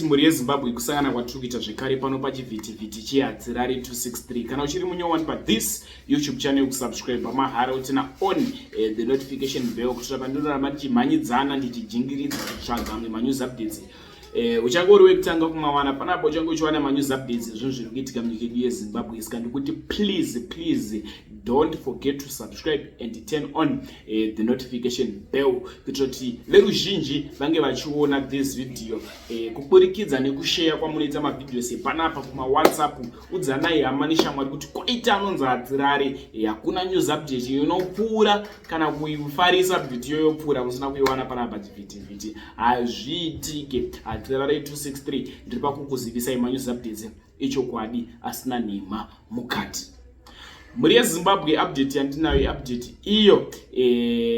Mhuri yeZimbabwe kusangana kwatiri kuita zvekare pano pachivhitivhiti cheHadzirari 263. Kana uchiri munyowani pa this YouTube channel kusubscribe mahara utina on eh, the notification bell kuitira pandinoramba ndichimhanyidzana ndichijingiridza kutsvaga amwe manews updates. Eh, uchange uri wekutanga kumawana panapo uchange uchiwana manews updates ezvinhu zviri kuitika munyika yedu yeZimbabwe. Saka ndikuti please please don't forget to subscribe and turn on eh, the notification bell kuitira kuti veruzhinji vange vachiona this video eh, kuburikidza nekusheya kwamunoita mavideos epanapa kumawhatsapp udzanai hama neshamwari kuti kwaita anonzi hadzirare eh, hakuna news update inopfuura kana kuifarisa update iyoyo yopfuura musina kuiwana panapa chivhitivhiti hazviitike hadzirare 263 ndiri pakukuzivisai manews updates echokwadi asina nhema mukati mhuri yezimbabwe update yandinayo iupdate iyo e,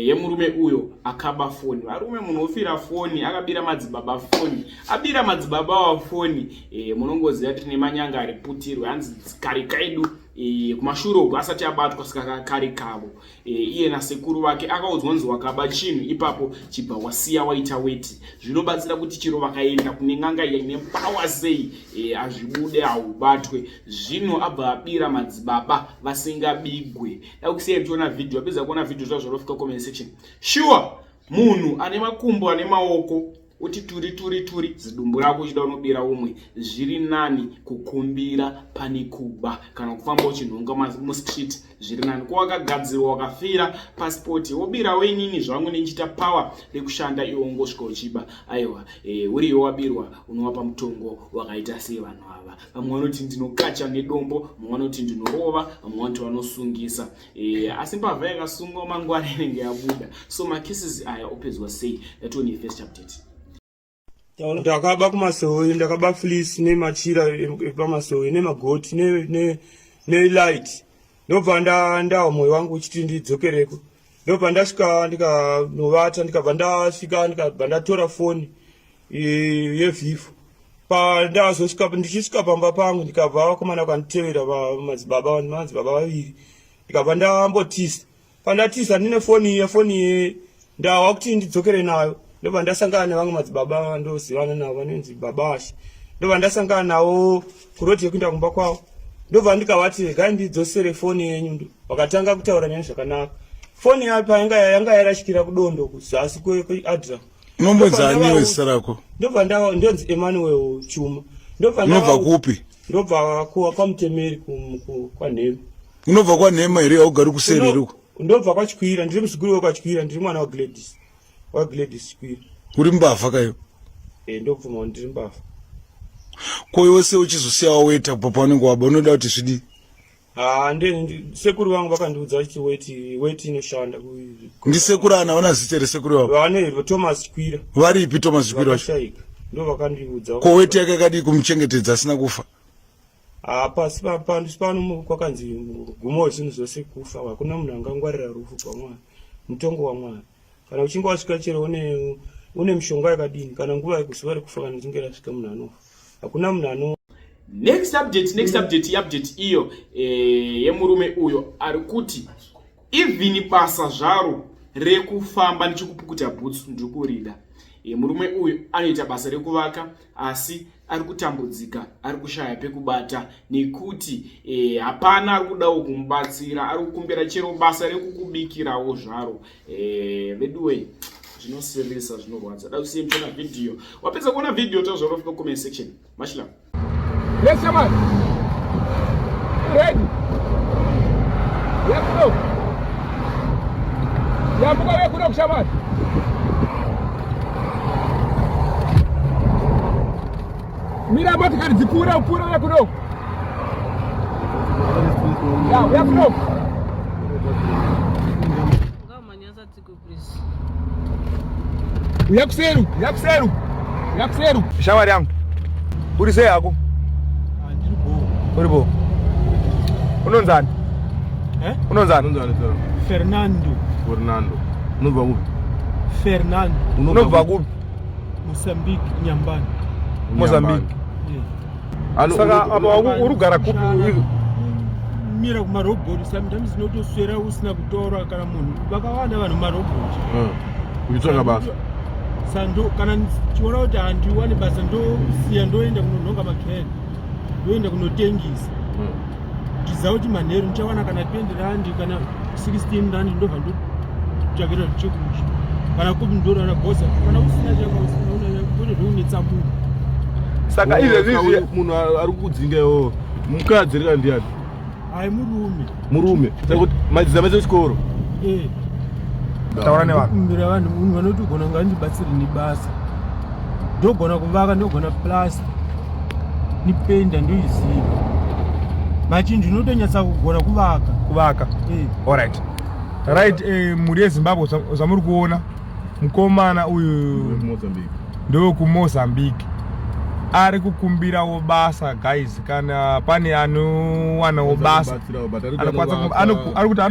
yemurume uyo akaba foni varume munhu ofira foni akabira madzibaba foni abira madzibaba wa foni e, munongoziva tine manyanga ariputirwe hanzi kare kaidu e, kumashure uku asati abatwa saka kare kavo e, iye nasekuru vake akaudzwa kunzi wakaba chinhu ipapo chibva wasiya waita weti zvinobatsira kuti chero vakaenda kune n'anga iya ine pawa sei e, hazvibude haubatwe zvino abva abira madzibaba vasingabigwe dakusiya tichiona vhidhiyo apedza kuona vhidhiyo zvazvarofika comment section sure munhu ane makumbo ane maoko uti turi turi turi zidumbu rako uchida unobira umwe zviri nani kukumbira pane kuba kana kufamba uchinhonga mustreet zviri nani ko wakagadzirwa wakafira pasipoti wobirawo inini zvangu nendichiita power rekushanda iwe ungosvika uchiba aiwa e, uriyo wabirwa unowapa mutongo wakaita sei vanhu ava vamwe vanoti ndinokacha nedombo vamwe vanoti ndinorova vamwe vanoti vanosungisa e, asi mbavha yakasungwa mangwana inenge yabuda so macases aya opedzwa sei yatione first update Ndakaba kumasowe, ndakaba fleece nemachira epamasowe nemagoti nelight. Ndobva ndawa mwoyo wangu uchiti ndidzokereko. Ndobva ndasvika ndikanovata ndikabva ndasvika ndikabva ndatora foni yeVivo. Pandazosvika ndichisvika pamba pangu ndikabva vakomana vakanditevera madzibaba madzibaba vaviri ndikabva ndambotisa. Pandatiza ndine foni iya foni iye ndawa kuti ndidzokere nayo ndobva ndasangana nevamwe madzibaba vandozivana navo vanonzi baba ashe ndobva ndasangana navo kuroti yekuenda kumba kwavo ndobva ndikavati regai ndidzosere foni yenyu vakatanga kutaura neni zvakanaka foni yapa yanga yanga yarashikira kudondo kuzasi kweadra unombonzi aniwe zita rako ndobva ndonzi Emmanuel Chuma ndobva unobva kupi ndobva kwamutemeri kwanhema Unobva kwaNhema here haugari kuseri here uko? Ndobva kwaChikwira, ndiri muzukuru wekwaChikwira, ndiri mwana waGladys. WaGladys Chikwira. Uri mbavha kayo? Eh, ndobvuma kuti ndiri mbavha. Ko iwe sei uchizosiya waweta kubva paunenge waba unoda kuti zvidii? Ah, ndi sekuru vangu vakandiudza vachiti weti weti inoshanda. Ndisekuru ana vana zita resekuru vavo? Vane Thomas Chikwira. Varipi Thomas Chikwira vacho? Vakashaika. Ndo vakandiudza. Ko weti yake yakadii kumuchengetedza asina kufa? Ah, pasi pano pano kwakanzi gumo wezvinhu zvose kufa hakuna munhu angangwarira rufu rwamwari mutongo wamwari kana uchinge wasvika chero une une mishonga yakadini kana nguva yekuzuva rekufa kana richinge rasvika munhu anofa hakuna munhu ano next update next update update iyo eh, yemurume uyo ari kuti even basa zvaro rekufamba ndichikupukuta bhutsu ndiri kurida eh, murume uyu anoita basa rekuvaka asi ari kutambudzika ari kushaya pekubata nekuti eh, hapana ari kudawo kumubatsira ari kukumbira chero basa rekukubikirawo zvaro eh, veduwe zvinosiririsa zvinorwadza da kusiye muchiona vhidhiyo wapedza kuona vhidhiyo tazvarofika comment section mashila Yes, man. Ready? Yes, no. Yambuka wewe kuno kushamani. Mira motikari dzipfuure upfuure uye kuno. Ya, uya kuno. Uya kuseri, uya kuseri. Uya kuseri. Shamwari yangu. Uri sei hako? Uri bo. Unonzani? Eh? Unonzani? Unonzani Fernando. Fernando. Unobva kupi? Fernando. Unobva kupi? Mozambique, Nyambani. Mozambique. Saka apa uri kugara kupi? Mira kumarobhoti sometimes unotoswera usina kutora kana munhu vakawanda vanhu marobhoti. Uchitsvaka basa. Sando kana ndichiona kuti handiwani basa ndosiya ndoenda kunonhonga makeni ndoenda kunotengesa ndiziva kuti manheru ndichawana kana 20 rand kana 16 rand ndobva ndotsvakira chekudya kana kupi ndorara bhosa kana usina chako usina kwete zvekunetsa munhu. Saka izvezvi munhu ari kukudzinga iwowo mukadzi rika ndiyani? Hai, murume. Murume. Saka kuti madzidza mese kuchikoro? Eh. Taura nevanhu. Kumbira vanhu, munhu vanoti ugona ngandibatsire nebasa, ndogona kuvaka, ndogona plasta nipenda, ndoiziva machinji, unotonyatsa kugona kuvaka. Kuvaka. Eh. Alright, right. Mhuri yeZimbabwe, zvamuri kuona, mukomana uyu Mozambique. Ndokumozambique, ari kukumbirawo basa guys. Kana pane anowanawo basa Batsirawo, but ari anokwanisa kuda ari kuti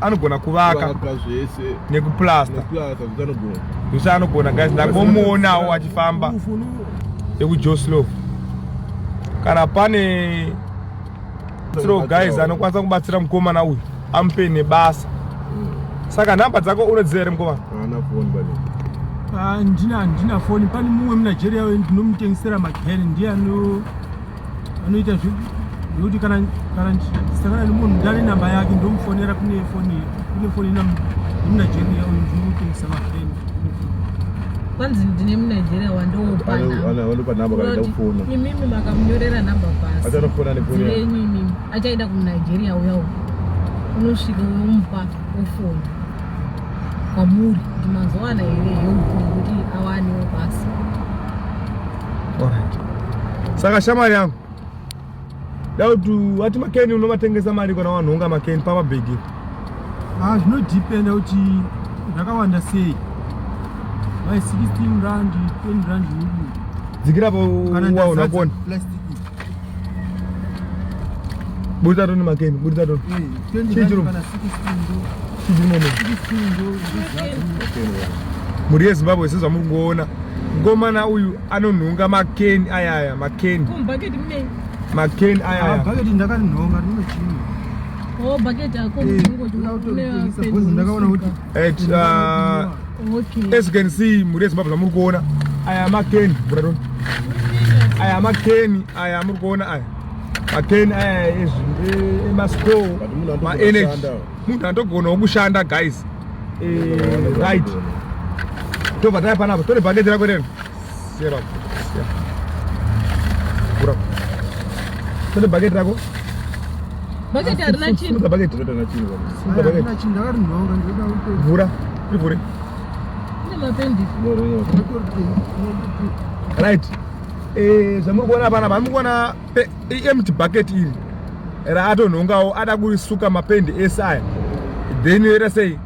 anogona kuvaka kuvaka zvese nekuplasta. Nekuplasta zvese anogona. Zvese anogona guys. Ndakomuonawo achifamba ekuJoe Slovo. Kana pane tsiro guys anokwanisa kubatsira mukomana uyu, amupe nebasa. Saka nhamba dzako unodziziva here, mukomana? Haana foni bale. Ah, ndina foni. Pane mumwe muNigeria ndinomutengesera makeni, ndiye anoita zvekuti kana ndisangana nemunhu ndane namba yake, ndomufonera. Kune foni nemuNigeria uyu ndinomutengesa makeni. Kwanzi ndine muNigeria wandoupa. Anopa namba kana ida kufona. Imimi makamunyorera namba pasi. Achanofona nefoni yake. Dzenyu imimi, achaenda kumuNigeria uya uyu, unosvika womupa ofona kwamuri kuti mazowana here help yekuti awanewo basa. Alright. Saka shamwari yangu, dauti wati makeni unomatengesa mari kana wanhonga makeni pamabhegi? Ah, zvinodhipenda kuti zvakawanda sei, vai 16 rand, 20 rand zvinobuda. Dzikira pa waona kuona. Plastic. Buritsa toni makeni, buritsa toni. 20 Chii rand chiro? kana 16 ndo Chii momo? 16 ndo ndozadza. Mhuri yeZimbabwe, sezvamuri kungoona, mukomana uyu anonhonga makeni ayaya, makeni. Kumubhaketi munei? Makeni ayaya. Bhaketi ndakarinhonga rino chimwe. O, bhaketi ako. Because ndakaona kuti Right, Okay. as you can see, mhuri yeZimbabwe, zvamuri kuona aya makeni, buratoni aya makeni aya muri kuona aya makeni aya emascore. But munhu anotogona Maenergy. kushanda. Munhu anotogonawo kushanda guys. Right, tobva taya panapa, tore bhaketi rako reno. Sera, sera. Vhura. Tore bhaketi rako. Bhaketi harina chinhu. Simudza bhaketi. Unoita nachinhu baba. Simudza bhaketi. Harina chinhu, ndakarinhonga, ndoda kuti Vhura, rivhure. Ine mapendi. Right. Zvamuri kuona panapa, muri kuona empty bucket iri raatonhongawo, ada kurisuka mapendi ese aya, then yoita sei,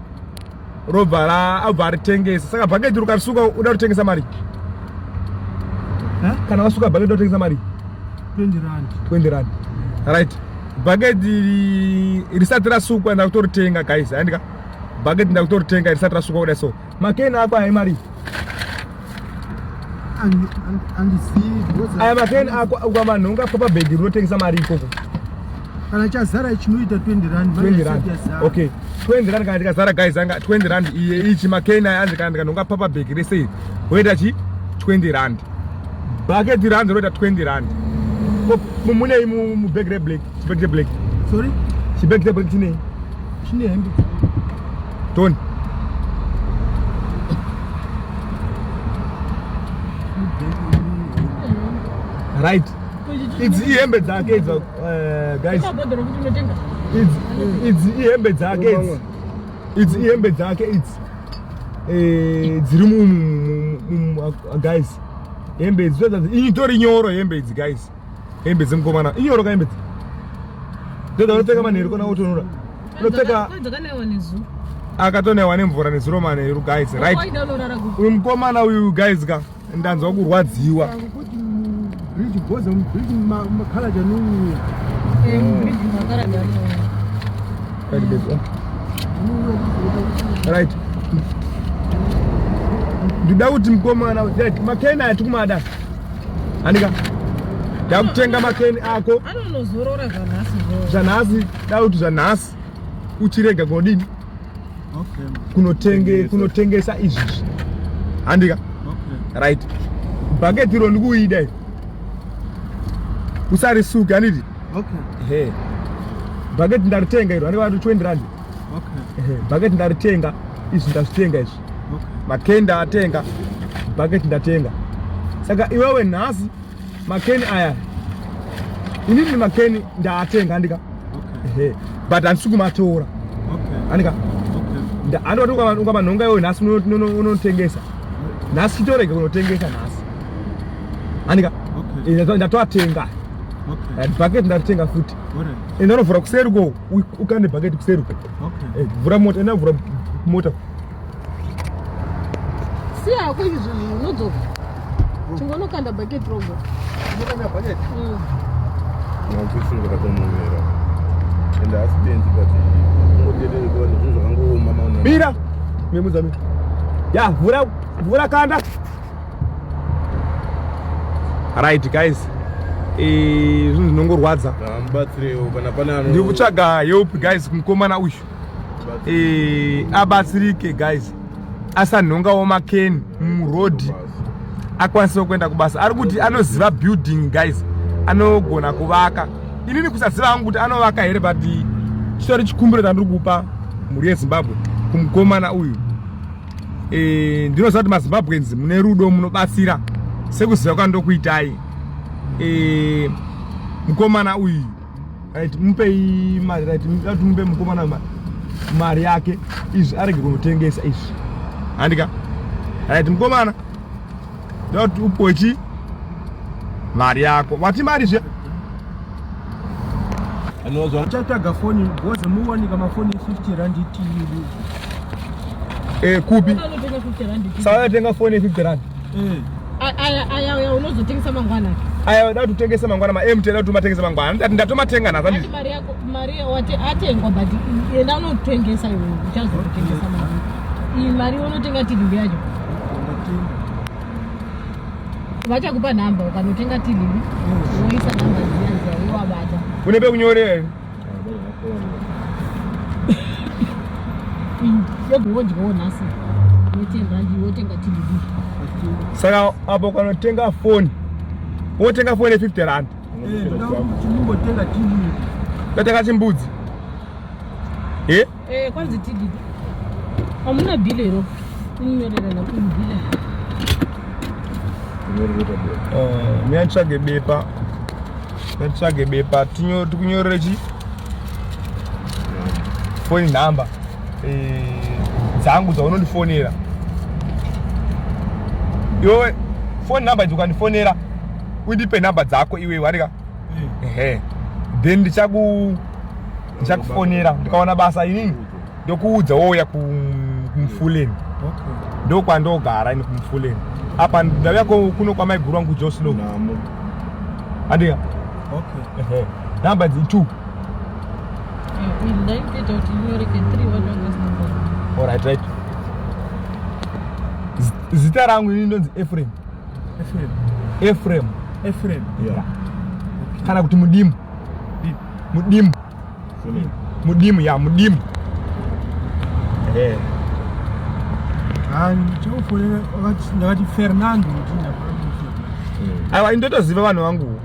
robva abva aritengesa. Saka bhaketi rukarisuka uda kutengesa mari? Kana wasuka bhaketi utengesa mari? 20 rand. 20 rand, right. Bhaketi risati rasukwa ndakutoritenga guys, andika bhaketi ndakutoritenga risati rasukwa kudai. So makeni ako aya mari? Handizivi because Aya makeni ako ukamanhonga pabhegi rinotengesa mari ikoko? Kana chazara chinoita 20 rand. 20 rand, okay, 20 rand. Kana tikazara guys, anga 20 rand iye ichi makeni aya, anzi kana ndikanhonga papa bhegi rese iri roita chi 20 rand, bhaketi rand roita 20 rand. Ko munei mubhegi reblack, chibhegi cheblack? Sorry? Chibhegi cheblack chinei? Chine hembe. Toni. Right, idzi ihembe dzake idzi, guys. Mabhodhoro kuti unotenga. Idzi ihembe dzake idzi, idzi ihembe dzake idzi. Dziri mu guys, hembe idzi zvodza itori nyoro hembe idzi guys, hembe dzemukomana inyoro ka hembe idzi, ndoda unopfeka manheru kana utonora unopfeka. Dzakanaiwa nezuro. Akatonewa nemvura nezuro manheru guys, right. Waida unorara kupi? Uyu mukomana uyu guys ka, ndanzwa kurwadziwa. Kuti mubridge goza, mubridge makalaji anouya. Mubridge makaradi anouya. Right, babe, oh. Right, ndida kuti mukomana, right, makeni aya tikumada, andika ndakutenga makeni ako. Anonozorora zvanhasi zvo. Zvanhasi, da kuti zvanhasi uchirega kunodini? Okay. Kunotengesa izvizvi, handika. Right, bhaketi iro ndikuida iri, usarisuke, handiti? Okay. Ehe, bhaketi ndaritenga iro, andikati 20 rand. Okay. Ehe, bhaketi ndaritenga, izvi ndazvitenga izvi. Okay. Makeni ndaatenga, bhaketi ndatenga. Saka iwewe nhasi makeni aya, inini makeni ndaatenga, andika? Okay. Ehe, but handisi kumatora. Okay. Andika? Okay. Andoti ukamanhonga iwewe nhasi unotengesa nhasi, chitorege kunotengesa nhasi, andika? Okay. Ndatoatenga. Okay. Bhaketi ndaritenga futi. Alright. Enda unovhura kuseri ko, ukande bhaketi kuseri ko. Okay. Vhura mota, enda vhura mota. Siya hako izvi zvinhu, unodzoka chingonokanda bhaketi rogo. Zvinhu zvakatomomera ende asi benzi, but kungotetereka zvinhu zvakangooma maona. Mira memudza, mira ya, vhura, vhura, kanda. Right guys, zvinhu zvinongorwadza. Mubatsirewo kana pane ano. Ndiri kutsvaga help guys kumukomana uyu. Abatsirike guys, asanhongawo makeni murodhi, akwanisewo kuenda kubasa. Ari kuti anoziva building guys, anogona kuvaka. Inini kusaziva hangu kuti anovaka here, but chitori chikumbiro chandiri kupa mhuri yeZimbabwe kumukomana uyu. Ndinoziva kuti maZimbabweans mune rudo, munobatsira sekuziva kwandokuitai. Mukomana uyu, right, mupei mari. Right, ndati mupe mukomana mari yake, izvi arege kunotengesa izvi, handika? Right, mukomana, ndati upiwe chi mari yako. Wati mari zve? Uchatsvaga foni because muwanika mafoni 50 rand TV. Kupi? Unotenga 50 rand. Saka tenga foni ye50 rand. Aya aya unozotengesa mangwana. Aya da kutengesa mangwana, mamt da kuti matengesa mangwana. Ndati ndatomatenga nhasi. Ati handiti? Mari yako, mari wati atengwa, but enda unotengesa iwe, uchazotengesa mari iyi. Mari unotenga tilimbi yacho, vachakupa nhamba. Ukanotenga tilimbi, woisa nhamba dziya dziya wowabata. Une pekunyorera here? Yogodyawo nhasi ne10 rand, wotenga tilimbi. Saka apo ukanotenga foni, wotenga foni ye50 rand. Chinongotenga TV. Totenga chimbudzi e? Kwanzi tilimbi hamuna bhilo iro unyorera nakubhila. Mina nditsvage bepa, nditsvage bepa, tikunyorere chi foni nhamba dzangu dzaunondifonera iwewe. Foni nhamba idzi, ukandifonera undipe nhamba dzako iwewe, warika? Ehe, then ndichakufonera ndikaona basa. Inini ndokuudza, wouya kuMfuleni. Ndokwandogara ini, kuMfuleni apa. Ndauya kuno kwamaiguru wangu Joslo. Namo. Andika? Okay. Ehe, nhamba idzi two. Ndaikuita kuti inyoreke 3 wacho. Alright, right. Zita rangu ini ndonzi Efrem. Ephraim. Efrem. Ephraim. Yeah. Kana kuti Mudimu. Mudimu. Mudimu ya, Mudimu. Ah, ndichakufonera, ndakati Fernando kuti ndafana. Aiwa, indotoziva vanhu vangu.